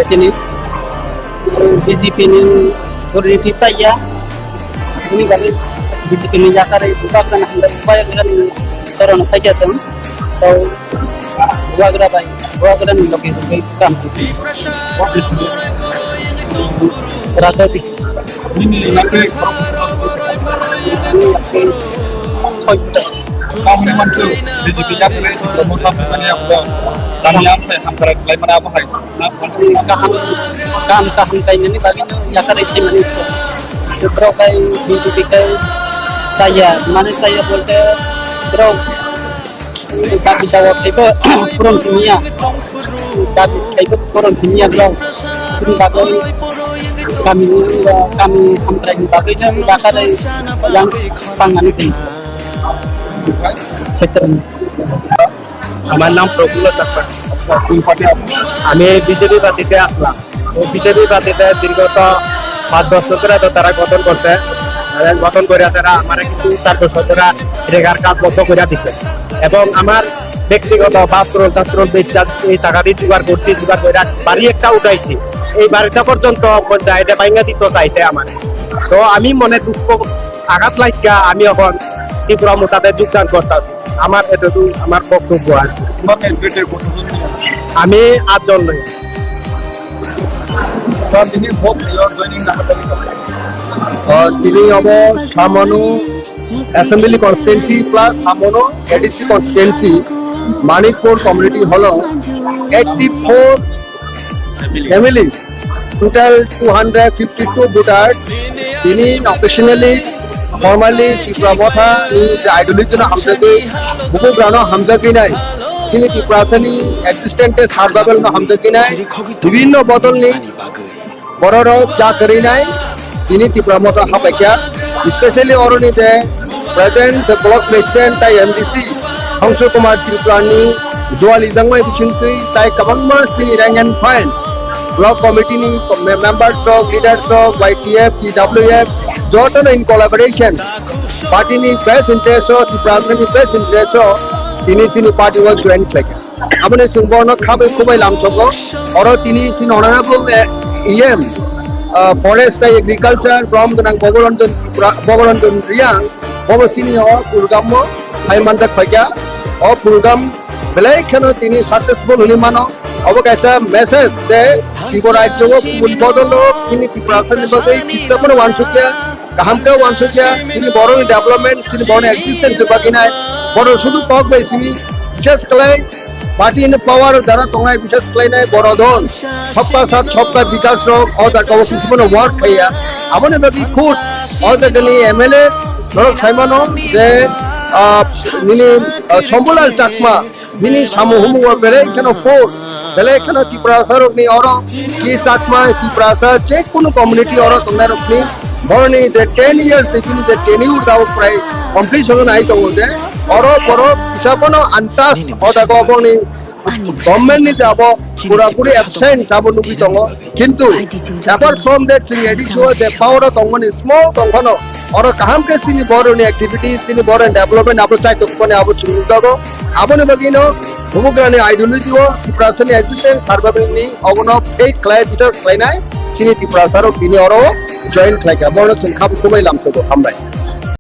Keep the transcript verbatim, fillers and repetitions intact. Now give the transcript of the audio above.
Tini B J P ni duriniti chaya. Ini bagi B J P ni yakari buka kana handa buka yang kan torong saja tong. Tau buagra bai, buagra ni loke loke kam. Rata di. Ini nanti Kami mantu, B J P yakni promote hamkani yang belum. Kami yang saya hamkrai kelai mana apa hai? Kaham, kaham, kaham kainani bagwi no yakar isi mani. Bro kai B J P kai saya, mane saya bolte bro. Dabi dawa phaibo phuron simiya. Dabi phaibo phuron simiya bro. Phuron bagwi kami, kami hamkrai ni bagwi no yakar yang pangani thai. Chaitan. আমার নাম প্রফুল্ল চাকমা। আমি বিজেপি পার্টিতে আসলাম। তো বিজেপি পার্টিতে দীর্ঘত পাঁচ বছর ধরে তো তারা গঠন করছে, এবং গঠন করে তারা আমার কিন্তু চার বছর ধরে রেগার কাজ বন্ধ করে দিছে। এবং আমার ব্যক্তিগত বাথরুম টাথরুম বেচা এই টাকা দিয়ে জোগাড় করছি, জোগাড় করে বাড়ি একটা উঠাইছি। এই বাড়িটা পর্যন্ত পঞ্চায়েতে ভাঙা দিতে চাইছে আমার। তো আমি মনে দুঃখ আঘাত লাগিয়া আমি এখন ত্রিপুরা মোর্চাতে যোগদান করতেছি। আমার এতটুকু আমার বক্তব্য আর কি। তোমার ক্যান্ডিডেট কতজন? আমি আটজন নই। তো তিনি ভোট দিল, joining number. Ah, tini obo Samano Assembly Constituency plus Samano A D C Constituency, Manikpur Community Hall o eighty four family, total two hundred fifty two voters, tini officially, formally Tipra Motha ni je ideology no hamjagwi, bubugrano hamjagwi nai, chini Tiprasani existence survival no hamjagwi nai, bibhinno bodol ni bororok ja kwrwi nai, tini Tipra Motha hapaikha, especially oroni je present je block president tai M D C Hongsu Kumar Tripura ni juali jangmai bisingtwi tai kwbangma chini rank and file block committee ni mem-, members rok, leaders rok, Y T F, T W F, jotono in collaboration party ni best interest o, Tiprasa ni best interest o tini chini party o join khlaikha. Aboni chwng bono khabai khubai lamsogo. Oro tini chini honorable, eh, E M, ah, Forest tei Agriculture, Borom Gwnang Bogoranjan Tripura, Bogoranjan Reang, bobo chini o program o phai manjak phaikha. O program belai kheno tini successful hwnwi mano. Obo kaisa message je Tripura rajyo o kubun bodol o chini Tiprasa ni bagwi kisa phano wansukya, kaham khe wansukya, chini borok ni development, chini borok ni existence bagwi nai, borok sudu kok bai simi bises khlai, party in power dara tongnai bises khlainai borok don, sabka sath sabka bikas rok o jaga o kisi phano work khaiya. Aboni bagwi khud o jaga ni M L A norok saimano je, ah, nini, ah, Shambhulal Chakma, bini samung humung o belai kheno poor, belai kheno Tiprasa rokni oro ki Chakma, Tiprasa je kunu community oro tongnai rokni boroni je ten years ni bini je tenure da o prai completion nai tongo je oro borok kisa phano untouched o jaga o boni government ni je abo pura puri absent abo nugwi tongo. Kintu, apart from that, chini A D C o je power o tongmani small tongphano, oro kaham khe chini boroni activities, chini boroni development abo chaitok mani abo chwng nukjago. Aboni bagwino bubugrani ideology o Tiprasani existence survival ni obono fight khlai, bichar khlainai chini Tiprasa rok bini oro join khlaikha. Bono chwng khabu khumai lamsogo. Hambai.